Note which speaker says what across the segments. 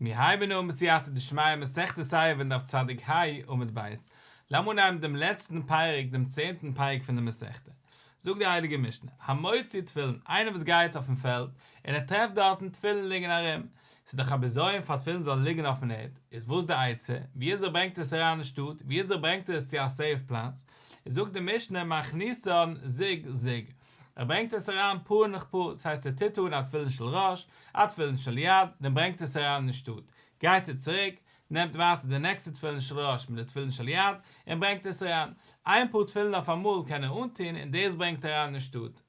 Speaker 1: מיר הייבן אן בסייעתא דשמיא מסכת עירובין דף צדיק ה עמוד ב', לאמיר אנהייבן דעם לעצטן פרק דעם צענטן פרק פון די מסכתא. זאגט די הייליגע משנה, המוציא תפילין, איינער וואס גייט אויפן פעלד און ער טרעפט דארטן תפילין ליגן ארום, ס'איז דאך א בזיון פאר תפילין זאלן ליגן אויפן ערד, איז וואס די עצה, ווי אזוי ברענגט ער עס אריין אין שטאט, ווי אזוי ברענגט ער עס צו א סעיף פלאץ, איז זאגט די משנה מכניסן זוג זוג, ער ברענגט עס אריין פאר נאך פאר, ס'הייסט ער טוט אן א תפילין של ראש, א תפילין של יד, און ברענגט עס אריין אין שטאט, גייט ער צוריק, נעמט ווייטער די נעקסטע תפילין של ראש מיט די תפילין של יד, און ברענגט עס אריין, איין פאר תפילין אויף אמאל קען ער אנטון און דאס ברענגט ער אריין אין שטאט.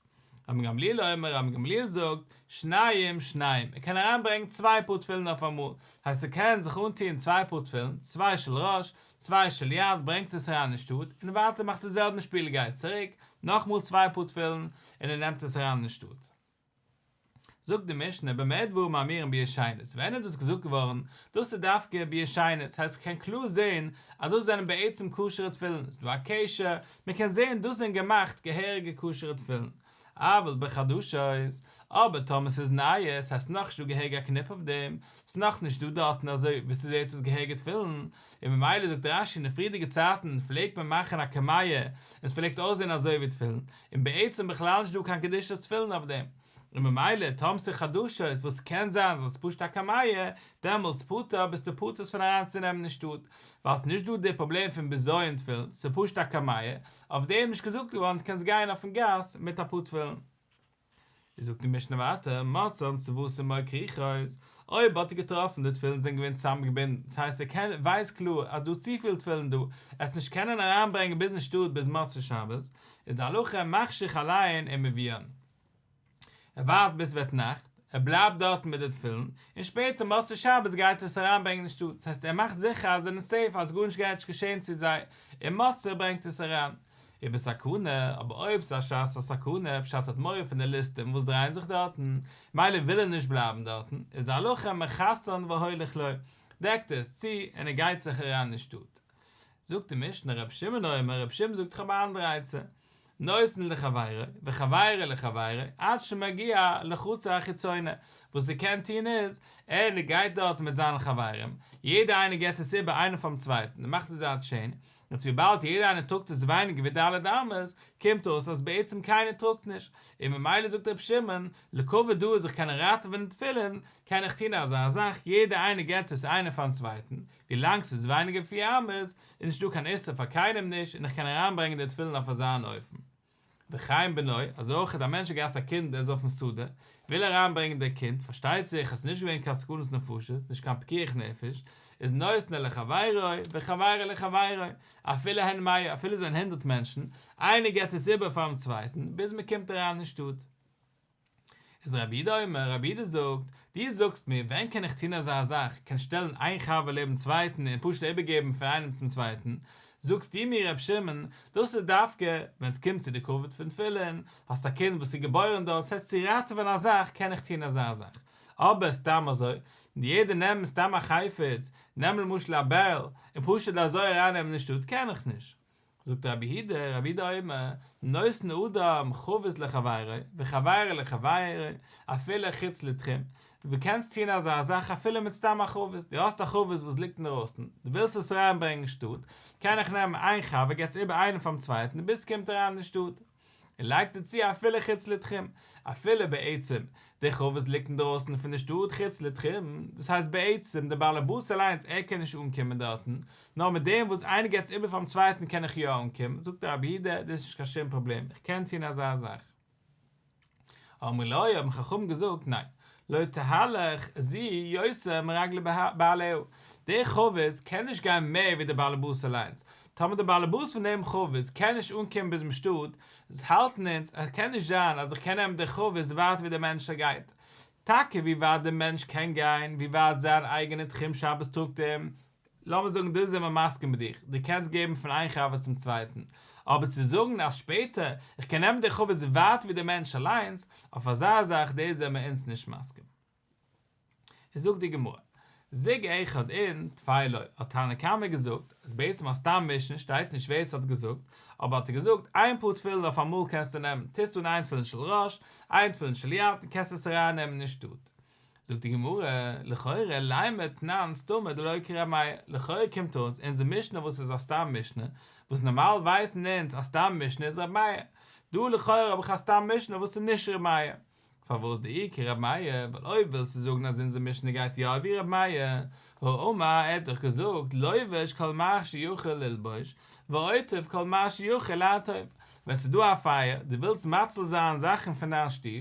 Speaker 1: רבן גמליאל אומר, רבן גמליאל זאגט, שניים שניים, ער קען אריינברענגן צוויי פאר תפילין אויף אמאל, הייסט ער קען זיך אנטון צוויי פאר תפילין, צוויי של ראש, צוויי של יד, ברענגט עס אריין אין שטאט, און ווייטער מאכט די זעלבן שפיל גייט צוריק, נאכמאל צוויי פאר תפילין, און ער נעמט עס אריין אין שטאט. זאגט די משנה במה דברים אמורים בישנות, ווען איז דאס געזאגט געווארן, דאס איז דווקא בישנות, הייסט כ'קען קלאר זען אז דאס זענען בעצם כשר'ע תפילין, ס'איז דא א קשר, מ'קען זען דאס זענען געמאכט געהעריגע כשר'ע תפילין, אבל בחדשות, אבער טאמער ס'איז נייע, ס'הייסט נאכנישט דא געהעריג א קניפ אויף דעם, ס'איז נאכנישט דא דארטן אזוי ווי ס'זעט אויס געהעריגע תפילין, און ממילא זאגט רש"י אין די פריערדיגע צייטן פלעגט מען מאכן א קמיע און ס'פלעגט אויסזען אזוי ווי תפילין, און בעצם בכלל נישט דא קיין קדושת תפילין אויף דעם, און ממילא טאמער ס'איז חדשות וואס קען זיין אז עס איז פשוט א קמיע, דעמאלטס פטור ביסטו פטור עס פון אריינצונעמען אין שטאט, ווייל ס'איז נישט דא די פראבלעם פון בזיון תפילין, ס'איז פשוט א קמיע, אויף דעם איז נישט געזאגט געווארן דו קענסט גיין אויפן גאס מיט א פאר תפילין. זאגט די משנה ווייטער, מצאן צוותין או כרוכות, אויב האט ער געטראפן די תפילין זענען געווען צוזאמגעבינדן, דאס הייסט ער קען ווייסט קלאר אז דא צופיל תפילין דא, עס נישט קענען אריינברענגען ביז אין שטאט ביז מוצאי שבת, איז די הלכה מחשיך עליהן ומביאן. ער ווארט ביז ס'ווערט נאכט, ער בלייבט דארטן מיט די תפילין, און שפעטער מוצאי שבת גייט ער עס אריינברענגען אין שטאט, דאס הייסט ער מאכט זיכער אז זיי זענען סעיף אז גארנישט גייט נישט געשען צו זיי, און מוצאי ברענגט עס אריין. ובסכנה, אבער אויב ס'איז א שעת הסכנה, פשט האט מורא פון די ליסטים וואס דרייען זיך דארטן, מילא וויל ער נישט בלייבן דארטן, איז די הלכה מכסן והולך לו, דעקט ער עס צו און ער גייט זיך אריין אין שטאט. זאגט די משנה רבי שמעון אומר, רבי שמעון זאגט איך האב א אנדערע עצה, נותן לחבירו, וחבירו לחבירו, עד שמגיע לחצר החיצונה, וואס ער קען טון איז, ער גייט דארט מיט זיינע חברים, יעדער איינער געבט עס איבער איינער פאר'ן צווייטן, און מאכט אזא טשעין, יעצט וויבאלד יעדער איינער טראגט עס ווייניגער ווי ד' אמות, קומט אויס אז בעצם קיינער טראגט נישט, און ממילא זאגט רבי שמעון, לכבוד דא זיך קענען ראטעווען די תפילין, קען איך טון אזא זאך, יעדער איינער געבט עס איינער פארן צווייטן, ווילאנג ס'איז ווייניגער ווי פיר אמות, איז נישטא קיין איסור פאר קיינעם נישט און איך קען אריינברענגען די תפילין אויף אזא אן אופן. וכן בנו, אזוי אויך א מענטש האט געהאט א קינד ער איז אויפן שדה, וויל ער אריינברענגען דער קינד, פארשטייט זיך אז ס'איז נישט געווען קיין סכנת נפשות, נישט קיין פיקוח נפש, איז נותנו לחבירו וחבירו לחבירו, אפילו הן מאה, אפילו עס זענען הונדרעט מענטשן, איינער געבט עס איבער פארן צווייטן, ביז מען קומט אריין אין שטאט. איז רבי יהודה אומר, רבי יהודה זאגט, דו זאגסט מיר, ווען קען איך טון אזא זאך, קען שטעלן איין חבר לעבן צווייטן און פשוט איבערגעבן פון איינעם צום צווייטן, זאגסטו מיר רבי שמעון, דאס איז דווקא ווען עס קומט צו די כבוד פון תפילין, האסט א קינד וואס איז געבוירן דארט, ס'הייסט צו ראטעווען א זאך קען איך טון אזא זאך, אבער סתם אזוי, יעדער נעמען סתם א חפץ, נעם למשל א בערל, און פשוט אזוי ארייננעמען אין שטאט קען איך נישט. זאגט רבי יהודה, רבי יהודה אומר, נותן אדם חבית לחבירו, וחבירו לחבירו, אפילו חוץ לתחום, דו קענסט טון אזא זאך אפילו מיט סתם א חבית, דו האסט א חבית וואס ליגט אינדערויסן, דו ווילסט עס אריין ברענגען אין שטאט, קען איך נעמען איין חבר געבט עס איבער איינעם פארן צווייטן ביז ס'קומט אריין אין שטאט. און לייגט ער צו אפילו חוץ לתחום, אפילו בעצם די חבית ליגט אינדרויסן פון די שטאט חוץ לתחום, דאס הייסט בעצם די בעל הבית אליינס ער קען נישט אנקומען דארטן, נאר מיט דעם וואס איינער געבט עס איבער פארן צווייטן קען איך יא אנקומען, זאגט רבי יהודה דאס איז נישט קיין שום פראבלעם, איך קען טון אזא זאך. אמרו לו, האבן חכמים געזאגט, ניין, לא תהלך זו יותר מרגלי בעליה, די חבית קען נישט גיין מער ווי די בעל הבית אליינס, טאמער די בעל הבית פון דעם חבית קען נישט אנקומען ביז דעם שטאט, האלטן אונז, עס קען נישט זיין אז איך קען נעמען די חבית ווייט ווי דער מענטש גייט, טאקע ווי ווייט דער מענטש קען גיין, ווי ווייט זיין אייגענע תחום שבת טראגט אים, לאמיר זאגן דא זעמער מסכים מיט דיך, דו קענסט געבן פון איין חבר צום צווייטן, אבער צו זאגן אז שפעטער איך קען נעמען די חבית ווייט ווי דער מענטש אליינס, אויף אזא זאך דאס זעמער אונז נישט מסכים. איז זאגט די גמרא, זוג אחד אין טפי לא, האט תנא קמא געזאגט, אז בעצם א סתם משנה שטייט נישט ווער עס האט געזאגט, אבער האט ער געזאגט, איין פאר תפילין אויף אמאל קענסטו נעמען, טוסט אן איין תפילין של ראש, איין תפילין של יד, און קענסט עס אריין נעמען אין שטאט. זאגט די גמרא, לכאורה לימא תנן סתמא דלא כר' מאיר, לכאורה קומט אויס אונזער משנה וואס איז א סתם משנה, וואס נארמאל ווייסן אונז אז סתם משנה איז ר' מאיר, דא לכאורה האב איך א סתם משנה וואס איז נישט ר' מאיר. פארוואס דאי כר' מאיר, ווייל אויב ווילסטו זאגן אז אונזער משנה גייט יא ווי ר' מאיר, האמר ער האט דאך געזאגט לובש כל מה שיכול ללבוש, ועוטף כל מה שיכול לעטוף, ווען ס'איז דא א פייער, דו ווילסט מציל זיין זאכן פון דיין שטוב,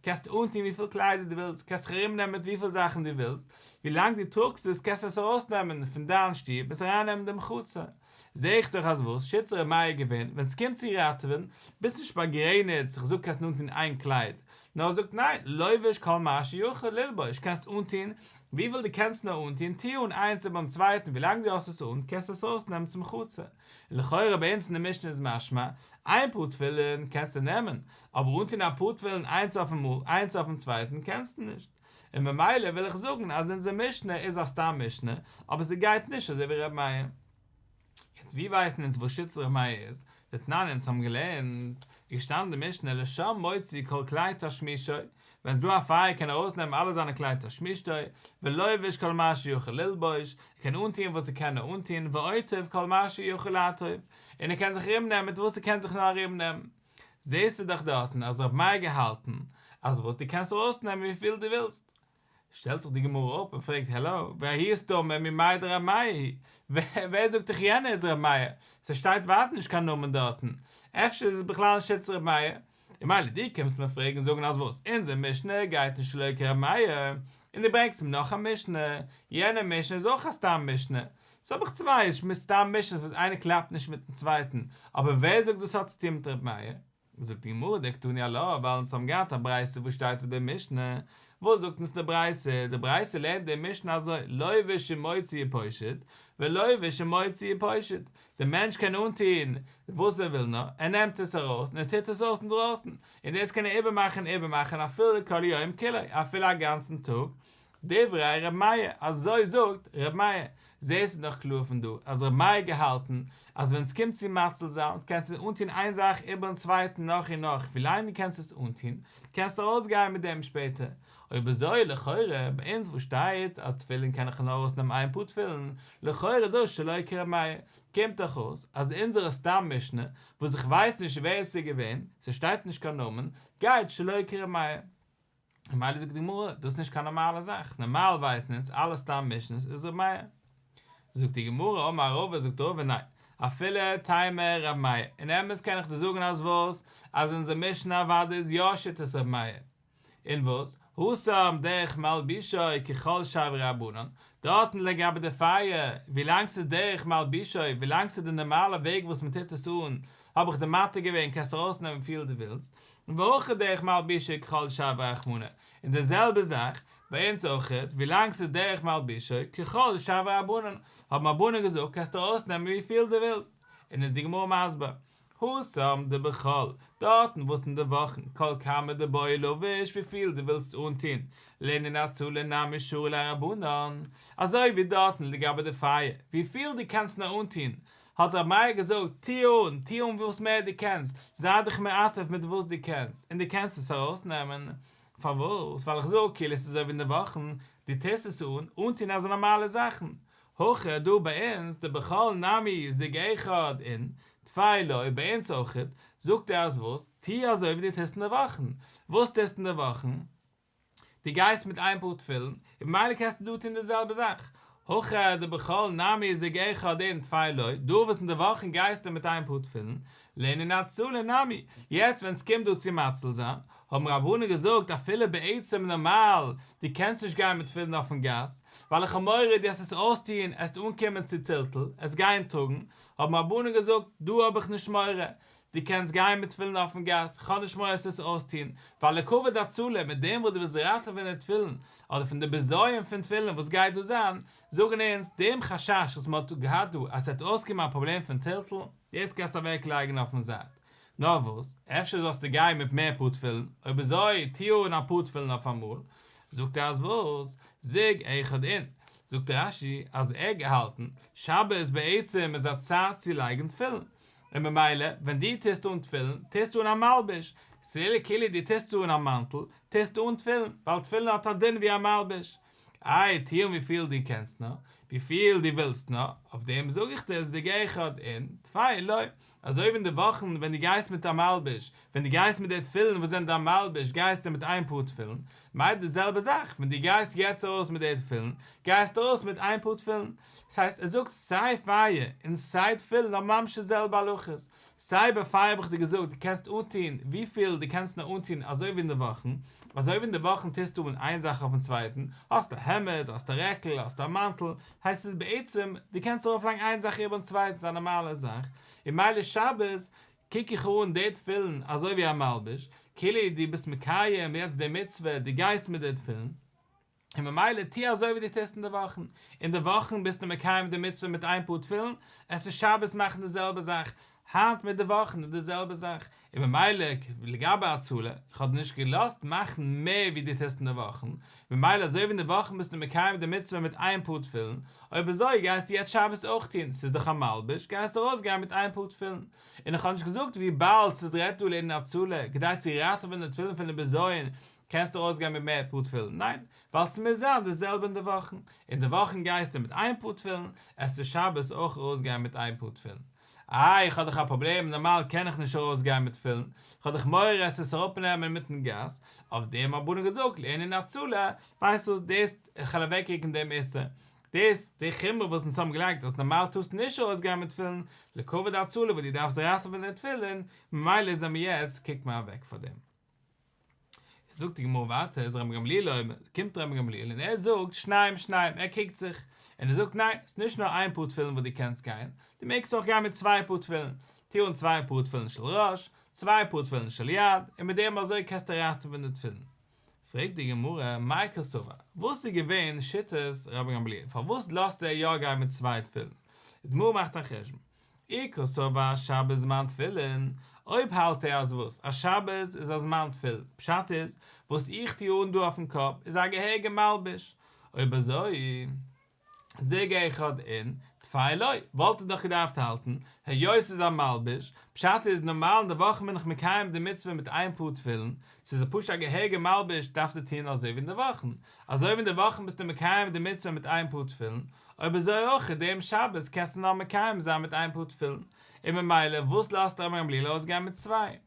Speaker 1: קענסטו אנטון וויפיל קליידער דו ווילסט, קענסט זיך ארומנעמען מיט וויפיל זאכן דו ווילסט, ווילאנג דו טראגסט עס קענסטו עס ארויסנעמען פון דיין שטוב און עס ארייננעמען אין דעם חצר. זע איך דאך אז וואס שיטת ר' מאיר געווען, ווען ס'קומט צו ראטעווען, ביסט נישט באגרעניצט, איך זאג קענסט אנטון איין קלייד, נאר ער זאגט ניין, לובש כל מה שיכול ללבוש, קענסט אנטון וויפיל דו קענסט נאר אנטון, טו אן איינס איבער'ן צווייטן, ווילאנג דו האסט עס אן, קענסטו עס ארויסנעמען צום חצר. און לכאורה ביי אונז אין די משנה איז משמע, איין פאר תפילין קענסטו נעמען, אבער אנטון א פאר תפילין איינס אויפן מאל, איינס אויפן צווייטן קענסטו נישט. און ממילא וויל איך זאגן אז אונזער משנה איז א סתם משנה, אבער ס'גייט נישט אזוי ווי ר' מאיר. יעצט ווי ווייסן אונז וואס שיטת ר' מאיר איז? דתנן אונז האבן געלערנט, איז געשטאנען די משנה לשם מוציא כל כלי תשמישו, ווען ס'דא א פייער קען ער ארויסנעמען אלע זיינע כלי תשמישו, ולובש כל מה שיכול ללבוש, ער קען אנטוען וואס ער קען נאר אנטוען, ועוטף כל מה שיכול לעטוף, און ער קען זיך ארומנעמען מיט וואס ער קען זיך נאר ארומנעמען. זעסטו דאך דארטן אז ר' מאיר געהאלטן אז וואס דו קענסט ארויסנעמען וויפיל דו ווילסט. שטעלט זיך די גמרא אפ און פרעגט העלא, וההיא סתמא ממאי דר' מאיר היא? ווער זאגט דיך יענער איז ר' מאיר? ס'שטייט ווייטער נישט קיין נאמען דארטן, אפשר איז עס בכלל נישט שיטת ר' מאיר? און מילא דו קומסט מיר פרעגן זאגן אז וואס? אונזער משנה גייט נישט שלא כר' מאיר, און דו ברענגסט מיר נאך א משנה, יענע משנה איז אויך א סתם משנה, סאו האב איך צוויי סתם משנה'ס וואס איינער קלאפט נישט מיטן צווייטן, אבער ווער זאגט דאס האט צוטון מיט ר' מאיר? זאגט די גמרא דקתני עלה, ווייל אונז האבן געהאט א ברייתא וואס שטייט אויף די משנה, וואס זאגט אונז די ברייתא? די ברייתא לערנט די משנה אזוי, לובש ומוציא ופושט, ולובש ומוציא ופושט, די מענטש קען אנטוהן וואס ער וויל נאר, ער נעמט עס ארויס און ער טוט עס אויס אינדרויסן, און דאס קען ער איבערמאכן און איבערמאכן אפילו כל היום כולו, אפילו א גאנצן טאג, דברי ר' מאיר, אזוי זאגט ר' מאיר, זעהסטו דאך קלאר פון דא אז ר' מאיר געהאלטן אז ווען סקומט צו מציל זיין קענסטו אנטוהן איין זאך איבערן צווייטן נאך און נאך ווילאנג דו קענסט עס אנטוהן קענסטו ארויסגיין מיט דעם שפעטער, אויב אזוי לכאורה ביי אונז וואס שטייט אז תפילין קען איך נאר ארויסנעמען איין פאר תפילין, לכאורה דאס שלא כר' מאיר, קומט דאך אויס אז אונזערע סתם משנה וואס איך ווייס נישט ווער עס איז געווען, ס'שטייט נישט קיין נאמען, גייט שלא כר' מאיר. און מילא זאגט די גמרא, דאס איז נישט קיין נארמאלע זאך, נארמאל ווייסן אונז אלע סתם משנה'ס איז ר' מאיר. זאגט די גמרא, אמר רבא, זאגט רבא, ניין, אפילו תימא ר' מאיר, אין אמת קען איך דיר זאגן אז וואס, אז אונזער משנה אוודאי איז יא שיטת ר' מאיר. און וואס, התם דרך מלבושו ככל שאר רבנן, דארטן לגבי די פייער, ווילאנג ס'איז דרך מלבושו, ווילאנג ס'איז די נארמאלע וועג וואס מ'טוט עס אן, האב איך דיר מתיר געווען קענסט ארויסנעמען וויפיל דו ווילסט, והכא דרך מלבושו ככל שאר רחמנא, און די זעלבע זאך ביי אונז אויכעט, ווילאנג ס'איז דרך מלבושו ככל שאר רבנן, האבן רבנן געזאגט קענסט ארויסנעמען וויפיל דו ווילסט, און איז די גמרא מסביר, התם דבחול, דארטן וואס אין די וואכן, כל כמה דבעי לביש וויפיל דו ווילסט אנטון, לענין הצלה נמי שרו ליה רבנן, אזוי ווי דארטן לגבי די פייער, וויפיל דו קענסט נאר אנטון, האט רבי מאיר געזאגט, טו אן, טו אן וואס מער דו קענסט, זיי דיך מעטף מיט וואס דו קענסט, און דו קענסט עס ארויסנעמען. פארוואס? ווייל איך זאג כאילו עס איז אזוי ווי אין די וואכן, דו טוסט עס אן, אנטון איז א נארמאלע זאכן. הכא דא ביי אונז, דבחול נמי זוג אחד אין, טפי לא, ביי אונז אויכעט, זאגט ער אז וואס, טו אזוי ווי דו טוסט אין די וואכן. וואס טוסט אין די וואכן? דו גייסט מיט איין פאר תפילין, און ממילא קענסטו דא טון די זעלבע זאך. הכא דבחול נמי זוג אחד אין טפי לא, דא וואס אין די וואכן גייסטו מיט איין פאר תפילין, לענין הצלה נמי, יעצט ווען ס'קומט דא צו מציל זיין, האבן רבנן געזאגט אפילו בעצם נארמאל, דו קענסט נישט גיין מיט תפילין אויפן גאס, ווייל איך האב מורא דו עסט עס אויסטון, עסט אנקומען צו טלטול, עסט גיין טראגן, האבן רבנן געזאגט דא האב איך נישט מורא, דו קענסט גיין מיט תפילין אויפן גאס, כ'האב נישט מורא עסט עס אויסטון, ווייל לכבוד הצלה, מיט דעם וואס דו ווילסט ראטעווען די תפילין, אדער פון די בזיון פון תפילין וואס גייט דא זיין, זאגן אונז, דעם חשש וואס מ'האט געהאט דא אז ס'וועט אויסקומען א פראבלעם פון טלטול, דאס קענסטו אוועק לייגן אויפן זייט. נאר וואס, אפשר זאלסטו גיין מיט מער פאר תפילין, אויב אזוי, טו אן א פאר תפילין אויפאמאל. זאגט ער אז וואס, זוג אחד אין. זאגט רש"י אז ער האט געהאלטן, שבת בעצם איז א צייט צו לייגן תפילין. און ממילא ווען דו טוסט אן תפילין טוסטו אן א מלבוש, ס'איז כאילו דו טוסט אן א מאנטל, טוסטו אן תפילין, ווייל תפילין האט א דין ווי א מלבוש. איי, טו אן וויפיל דו קענסט נאר, וויפיל דו ווילסט נאר, אויף דעם זאג איך דיר זוג אחד אין, טפי לא, אזוי ווי אין די וואכן ווען דו גייסט מיט א מלבוש, ווען דו גייסט מיט די תפילין וואס זענען דיין מלבוש גייסטו מיט איין פאר תפילין, מיינט די זעלבע זאך ווען דו גייסט יעצט ארויס מיט די תפילין, גייסטו ארויס מיט איין פאר תפילין. דאס הייסט ער זאגט סיי פייער און סיי תפילין האבן ממש די זעלבע הלכות, סיי ביי פייער האב איך דיר געזאגט דו קענסט אנטון וויפיל דו קענסט נאר אנטון אזוי ווי אין די וואכן, אזוי ווי אין די וואכן טוסטו אן איין זאך אויפן צווייטן, האסט א העמד, האסט א רעקל, האסט א מאנטל, הייסט עס בעצם דו קענסט ארויפלייגן איין זאך איבערן צווייטן ס'איז א נארמאלע זאך, און מילא שבת קוק איך אן די תפילין אזוי ווי א מלבוש, כאילו דו ביסט מקיים יעצט די מצוה, דו גייסט מיט די תפילין. און ממילא טו אזוי ווי דו טוסט אין די וואכן, אין די וואכן ביסטו מקיים די מצוה מיט איין פאר תפילין, עסטו שבת מאכן די זעלבע זאך, היינט מיט די וואכן איז די זעלבע זאך, און ממילא לגבי הצלה, איך האב דיר נישט געלאזט מאכן מער ווי דו טוסט אין די וואכן, ממילא אזוי ווי אין די וואכן ביסטו מקיים די מצוה מיט איין פאר תפילין, אויב אזוי גייסטו יעצט שבת אויך טון, ס'איז דאך א מלבוש, גייסטו ארויסגיין מיט איין פאר תפילין. און איך האב נישט געזאגט וויבאלד ס'איז רעדט דא לענין הצלה, כדי צו ראטעווען די תפילין פון די בזיון, קענסט ארויסגיין מיט מער פאר תפילין? ניין, ווייל ס'מוז זיין די זעלבע אין די וואכן, אין די וואכן גייסטו מיט איין פאר תפילין, עסטו שבת אויך ארויסגיין מיט איין פאר תפילין. איי איך האב דאך א פראבלעם נארמאל קען איך נישט ארויסגיין מיט תפילין, איך האב דאך מורא עסט עס אראפנעמען אינמיטן גאס, אויף דעם האבן רבנן געזאגט לענין הצלה, ווייסט וואס דאס איך וועל אוועקרוקן דעם איסור, דאס די חומרא וואס אונז האבן געלייגט אז נארמאל טארסטו נישט ארויסגיין מיט תפילין, לכבוד הצלה וואס דו דארפסט ראטעווען די תפילין, ממילא זעמיר יעצט קוקט מען אוועק פאר דעם. זאגט די גמרא ווייטער איז רבן גמליאל אומר, קומט רבן גמליאל און ער זאגט שניים שניים, ער קריגט זיך, און ער זאגט ניין, ס'איז נישט נאר איין פאר תפילין וואס דו קענסט גיין, דו מעגסט אויך גיין מיט צוויי פאר תפילין, טו אן צוויי פאר תפילין של ראש, צוויי פאר תפילין של יד, און מיט דעם אזוי קענסטו ראטעווען די תפילין. פרעגט די גמרא, מאי קסבר, וואס איז געווען שיטת רבן גמליאל, פארוואס לאזט ער יא גיין מיט צוויי תפילין? איז גמרא מאכט א חשבון, אי קסבר שבת זמן תפילין, אויב האלט ער אז וואס? אז שבת איז א זמן תפילין, פשט איז, וואס איך טו אן דא אויפן קאפ איז א געהעריגע מלבוש, אויב אזוי, זוג אחד אין, טפי לא, וואלט ער דאך געדארפט האלטן, היות ס'איז א מלבוש, פשט איז נארמאל אין די וואכן בין איך מקיים די מצוה מיט איין פאר תפילין, ס'איז פשוט א געהעריגע מלבוש דארפסטו טון אזוי ווי אין די וואכן, אזוי ווי אין די וואכן ביסטו מקיים די מצוה מיט איין פאר תפילין, אויב אזוי אויך דעם שבת קענסטו נאר מקיים זיין מיט איין פאר תפילין, און ממילא וואס לאזט רבן גמליאל ארויסגיין מיט צוויי?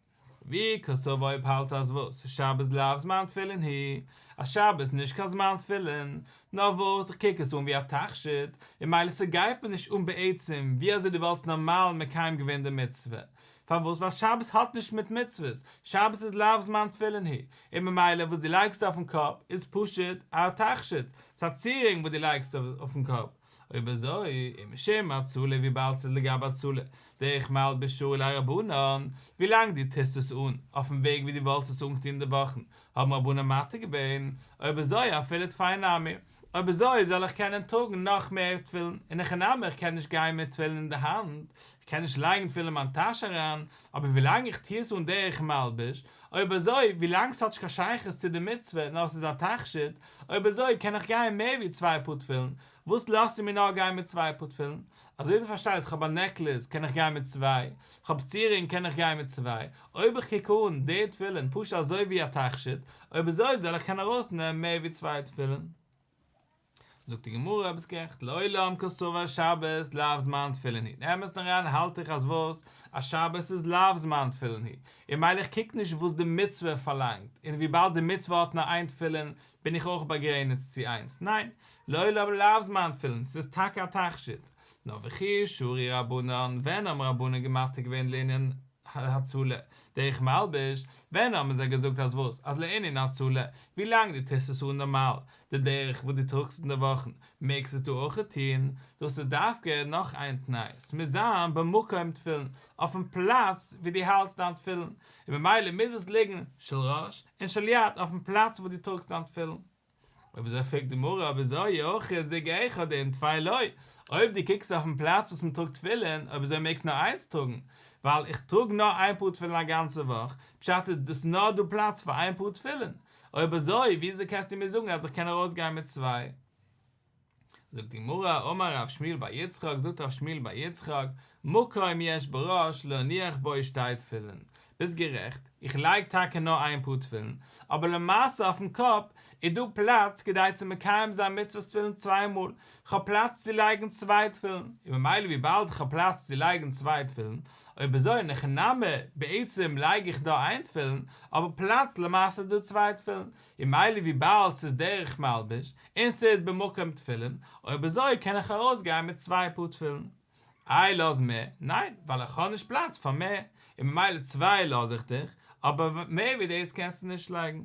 Speaker 1: ואי קסבר אויב האלט אז וואס שבת לאו זמן תפילין הוא, אז שבת איז נישט קיין זמן תפילין, נאר וואס איך קוק עס אן ווי א תכשיט, און ממילא ס'גייט מיר נישט אן בעצם ווי אזוי דו וואלטסט נארמאל מקיים געווען די מצוה, פארוואס ווייל שבת האט נישט מיט מצוות, שבת איז לאו זמן תפילין הוא, און ממילא וואס דו לייגסט אויפן קאפ איז פשוט א תכשיט, ס'איז א צירונג וואס דו לייגסט אויפן קאפ, אויב אזוי איז משום הצלה וויבאלד ס'איז לגבי הצלה דרך מלבוש שרו ליה רבנן, ווילאנג דו טוסט עס אן אויפן וועג ווי דו וואלסט עס אנגעטון אין די וואכן האבן רבנן מתיר געווען, אויב אזוי אפילו טפי נמי. אויב אזוי זאל איך קענען טראגן נאך מער תפילין, אין הכי נמי איך קען נישט גיין מיט תפילין אין די האנט, איך קען נישט לייגן תפילין אין מיין טאש אריין, אבער ווילאנג איך טוה עס אן דרך מלבוש, אויב אזוי ווילאנג ס'האט נישט קיין שייכות צו די מצוה נאר ס'איז א תכשיט, אויב אזוי קען איך גיין מער ווי צוויי פאר תפילין, וואס לאזטו מיר נאר גיין מיט צוויי פאר תפילין? אזוי דו פארשטייסט איך האב א נעקלעס קען איך גיין מיט צוויי, איך האב צירונג קען איך גיין מיט צוויי, אויב איך קוק אן די תפילין פשוט אזוי ווי א תכשיט, אויב אזוי זאל איך קענען ארויסנעמען מער ווי צוויי תפילין. זאגט די גמרא ביסט גערעכט לעולם קסבר שבת לאו זמן תפילין הוא, אין אמת'ן אריין האלט איך אז וואס? אז שבת איז לאו זמן תפילין הוא, און ממילא איך קוק נישט וואס די מצוה פארלאנגט, און וויבאלד די מצוה האט נאר איין תפילין בין איך אויך באגרעניצט צו איינס, ניין, לעולם לאו זמן תפילין, ס'איז טאקע א תכשיט. נאר וכי שרו רבנן, ווען האבן רבנן מתיר געווען לענין הצלה דרך מלבוש, ווען האבן זיי געזאגט אז וואס, אז לענין הצלה, ווילאנג דו טוסט עס אן נארמאל, די דרך וואס דו טראגסט אין די וואכן, מעגסט עס דא אויך טון, דאס איז דווקא נאך איין תנאי, ס'מוז זיין במקום תפילין, אויפן פלאץ וואו דו האלטסט דיין תפילין, און ממילא מוז עס ליגן של ראש און של יד אויפן פלאץ וואו דו טראגסט דיין תפילין. אויב אזוי פרעגט די גמרא אויב אזוי אויך זוג אחד אין טפי לא, אויב דו קוקסט אויפן פלאץ וואס מען טראגט תפילין, אויב אזוי מעגסט נאר איינס טראגן, ווייל איך טראג נאר איין פאר תפילין א גאנצע וואך, פשט איז דאס נאר דא פלאץ פאר איין פאר תפילין, אויב אזוי וויאזוי קענסטו מיר זאגן אז איך קען ארויסגיין מיט צוויי? זאגט די גמרא, אמר רב שמואל בר יצחק, זאגט רב שמואל בר יצחק, מקום יש בראש להניח בו שתי תפילין, ביסט גערעכט, איך לייג טאקע נאר איין פאר תפילין, אבער למעשה אויפן קאפ איז דא פלאץ כדי צו מקיים זיין מצוות תפילין צוויי מאל, כ'האב פלאץ צו לייגן צוויי תפילין, און ממילא וויבאלד כ'האב פלאץ צו לייגן צוויי תפילין, אויב אזוי אין הכי נמי, בעצם לייג איך דא איין תפילין, אבער פלאץ למעשה איז דא צוויי תפילין, און ממילא וויבאלד ס'איז דרך מלבוש, און ס'איז במקום תפילין, אויב אזוי קען איך ארויסגיין מיט צוויי פאר תפילין. איי לאז מער? ניין, ווייל איך האב נישט פלאץ פאר מער, און ממילא צוויי לאז איך דיך, אבער מער ווי דאס קענסטו נישט לייגן.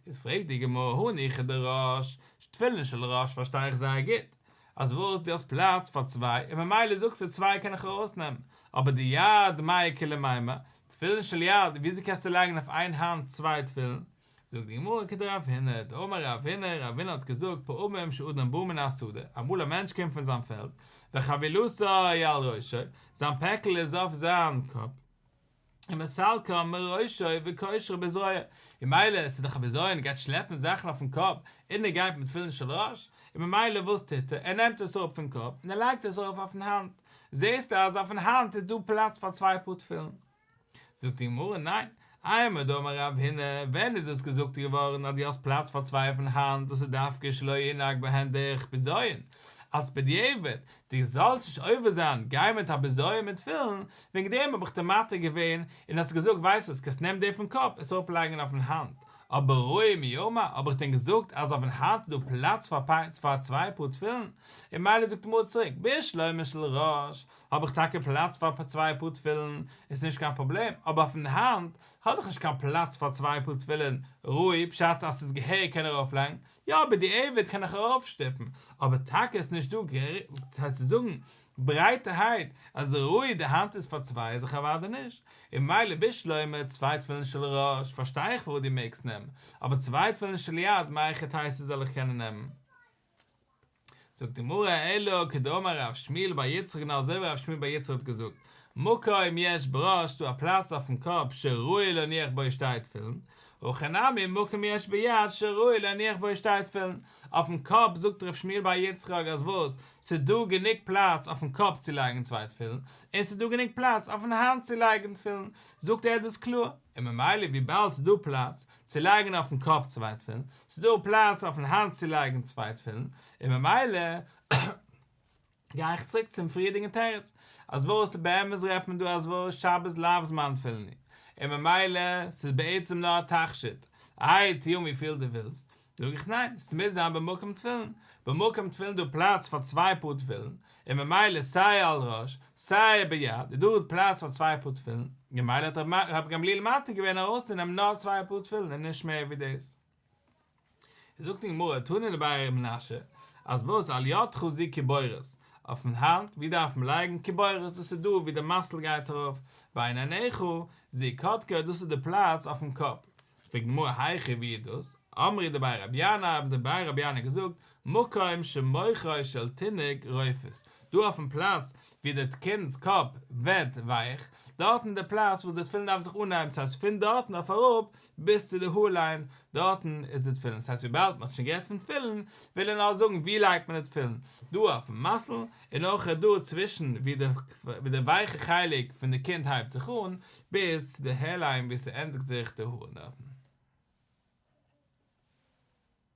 Speaker 1: איז פרעגט די גמרא הניחא דראש, תפילין של ראש פארשטיי איך זייער גוט, אז וואס דו האסט פלאץ פאר צוויי און ממילא זאגסטו צוויי קען איך ארויסנעמען, אבער דיד מאי איכא למימר, תפילין של יד, וויאזוי קענסטו לייגן אויף איין האנט צוויי תפילין? זאגט די גמרא כדרב הונא, דאמר רב הונא, רב הונא האט געזאגט פעמים שאדם בא מן השדה, אמאל א מענטש קומט פון זיין פעלד, וחבילתו על ראשו, זיין פעקל איז אויף זיין קאפ, ומסלקה מראשו וקושרה בזרועו, און ממילא עס איז דאך א בזיון ער גייט שלעפן זאכן אויפן קאפ, און ער גייט מיט תפילין של ראש, און ממילא וואס טוט ער, ער נעמט עס אראפ פון קאפ און ער לייגט עס ארויף אויפן האנט, זעסטו אז אויפן האנט איז דא פלאץ פאר צוויי פאר תפילין. זאגט די גמרא, ניין, אימר דאמר רב הונא, ווען איז עס געזאגט געווארן אז דו האסט פלאץ פאר צוויי אויפן האנט, דאס איז דווקא שלא ינהג בהן דרך בזיון, אלס בדיעבד, דו זאלסט נישט עובר זיין, גיי מיט א בזיון מיט תפילין, וועגן דעם האב איך דיר מתיר געווען, און האסט געזאגט ווייסט וואס, קענסט נעמען די פון קאפ, עס אראפ לייגן אויפן האנט, אבער ראוי מי אמר, האב איך דען געזאגט אז אויפן האנט איז דא פלאץ פאר צוויי פאר תפילין, און ממילא זאגט די גמרא צוריק, בשלמא של ראש, האב איך טאקע פלאץ פאר צוויי פאר תפילין, איז נישט קיין פראבלעם, אבער אויפן האנט האב איך נישט קיין פלאץ פאר צוויי פאר תפילין, ראוי פשט אז ס'איז געהעריג קען איך ארויפלייגן, יא בדיעבד קען איך ארויפשטופן, אבער טאקע איז נישט דא צו זאגן ברייטערהייט אז ראוי די האנט איז פאר צוויי איז זיך אוודאי נישט, און ממילא בשלמא צוויי תפילין של ראש פארשטיי איך פארוואס דו מעגסט נעמען, אבער צוויי תפילין של יד מהיכי תיתי זאל איך קענען נעמען? זאגט די גמרא אלא כדאמר רב שמואל בר יצחק נאר אזוי ווי רב שמואל בר יצחק האט געזאגט מקום יש בראש ס'דא א פלאץ אויפן קאפ שראוי להניח בו שתי תפילין הכא נמי מקום יש ביד שראוי להניח בו שתי תפילין אויפן קאפ זאגט רב שמואל בר יצחק אז וואס ס'דא גענוג פלאץ אויפן קאפ צו לייגן צוויי תפילין און ס'דא גענוג פלאץ אויפן האנט צו לייגן תפילין זאגט ער דאס קלאר און ממילא וויבאלד ס'דא פלאץ צו לייגן אויפן קאפ צוויי תפילין, ס'איז דא פלאץ אויפן האנט צו לייגן צוויי תפילין, און ממילא גיי איך צוריק צום פריערדיגן תירוץ, אז וואס באמת רעדט מען דא אז וואס שבת לאו זמן תפילין הוא, און ממילא ס'איז בעצם נאר א תכשיט, איי טו אן וויפיל דו ווילסט, זאג איך ניין, ס'מוז זיין במקום תפילין, במקום תפילין דא פלאץ פאר צוויי פאר תפילין, און ממילא סיי על ראש, סיי ביד, איז דא פלאץ פאר צוויי פאר תפילין, ממילא האט רבי גמליאל מתיר געווען ארויסצונעמען נאר צוויי פאר תפילין און נישט מער ווי דאס. זאגט די גמרא, תנא דבי ר' מנשיא, אז וואס על ידך זו קיבורת, אויפן האנט, ווי דארף מען לייגן קיבורת, דאס איז דא ווי די muscle גייט ארויף, בין עיניך, זו קדקוד, דאס איז די פלאץ אויפן קאפ. פרעגט די גמרא היכא ווי איז דאס? אמרי דבי רבי ינאי האבן די בי רבי ינאי געזאגט, מקום שמוחו של תינוק רופס, דא אויפן פלאץ ווי די קינד'ס קאפ ווערט ווייך, דארטן איז די פלאץ וואס די תפילין דארף זיך אנהייבן, ס'הייסט פון דארטן אויף אראפ ביז צו די hairline, דארטן איז די תפילין, ס'הייסט וויבאלד מ'האט שוין גערעדט פון תפילין, וויל ער נאר זאגן ווי לייגט מען די תפילין, דא אויפן muscle, און אויך דא צווישן ווי די ווי די ווייכע חלק פון די קינד הייבט זיך אן, ביז צו די hairline ווי ס'ענדיגט זיך די האר דארטן.